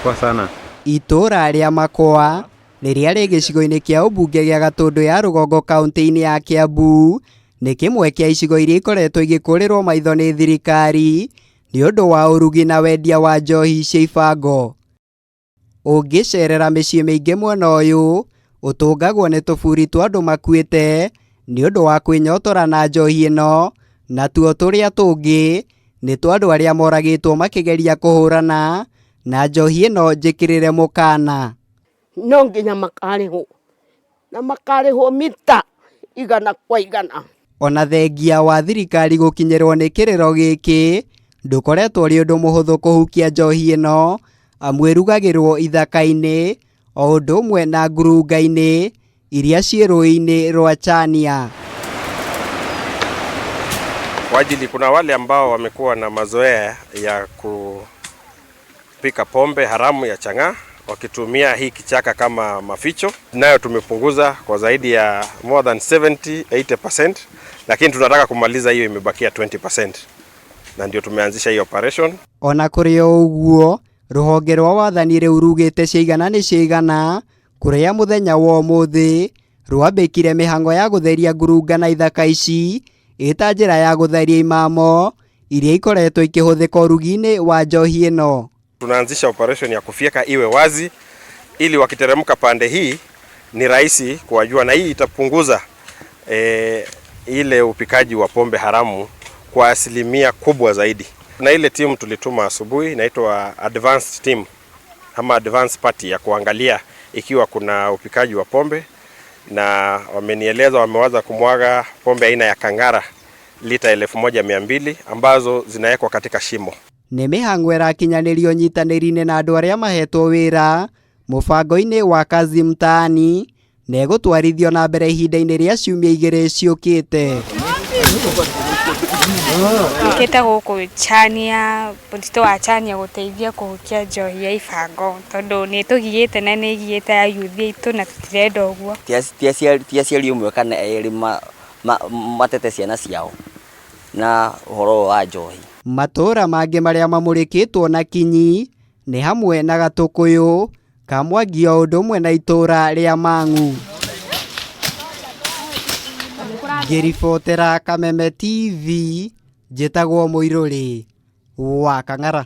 Poa sana. Itũũra rĩa Makwa rĩrĩa rĩ gĩcigo-inĩ kĩa ũmbunge gĩa Gatũndũ ya Rũgongo kaũntĩ-inĩ ya Kĩambu nĩ kĩmwe kĩa icigo iria ikoretwo igĩkũrĩrwo maitho nĩ thirikari nĩ ũndũ wa ũrugi na wendia wa njohi cia ibango. Ũngĩcerera mĩciĩ mĩingĩ mwena ũyũ, ũtũngagwo nĩ tũburi twa andũ makuĩte nĩ ũndũ wa kwĩnyotora na njohi ĩno, natuo tũrĩa tũngĩ nĩ twa andũ arĩa moragĩtwo makĩgeria kũhũrana na njohi ĩno njĩkĩrĩre mũkana. No nginya makarĩhwo na makarĩhwo mita igana kwa igana. Ona thengia wa thirikari gũkinyĩrwo nĩ kĩrĩro gĩkĩ, ndũkoretwo ũrĩ ũndũ mũhũthũ kũhukia njohi ĩno, amu ĩrugagĩrwo ithaka-inĩ o ũndũ ũmwe na ngurunga-inĩ iria ciĩ rũĩ-inĩ rwa Chania. Kwa ajili kuna wale ambao wamekuwa na mazoea ya kupika pombe haramu ya chang'aa wakitumia hii kichaka kama maficho, nayo tumepunguza kwa zaidi ya more than 70 80%, lakini tunataka kumaliza hiyo, imebakia 20%, na ndio tumeanzisha hii operation. Ona kũrĩ o ũguo, rũhonge rwa wathani rĩu rugĩte ciaigana nĩ ciaigana, kũrĩa mũthenya wa ũmũthĩ rwambĩkire mĩhang'o ya gũtheria ngurunga na ithaka ici ĩta njĩra ya gũtheria imamo iria ikoretwo ikĩhũthĩka ũrugi-inĩ wa njohi ĩno. Tunaanzisha operation ya kufyeka iwe wazi, ili wakiteremka pande hii ni rahisi kuwajua, na hii itapunguza ile upikaji wa pombe haramu kwa asilimia kubwa zaidi. Na ile timu tulituma asubuhi inaitwa advanced team ama advanced party ya kuangalia ikiwa kuna upikaji wa pombe, na wamenieleza wamewaza kumwaga pombe aina ya Kangara lita 1200 ambazo zinawekwa katika shimo. Nĩ mĩhang'o ĩrakinyanĩrio nyitanĩri-inĩ na andũ arĩa mahetwo wĩra mũbango-inĩ wa Kazi Mtaani na ĩgũtwarithio na mbere ihinda-inĩ rĩa ciumia igĩrĩ ciũkĩte. Njũkĩte gũkũ Chania, mũtitũ wa Chania gũteithia kũhukia njohi ya ibango tondũ nĩ ĩtũgiĩte na nĩ ĩgiĩte ayuthi aitũ na tũtirenda ũguo. Ti aciari ũmwe kana erĩ matete ciana ciao na ũhoro ũyũ wa njohi. Matũũra mangĩ marĩa mamũrĩkĩtwo na kinyi nĩ hamwe na Gatũkũyũ, Kamwangi o ũndũ ũmwe na itũũra rĩa Mang'u. Ngĩribotera Kameme TV, njĩtagwo Mũirũrĩ wa Kang'ara.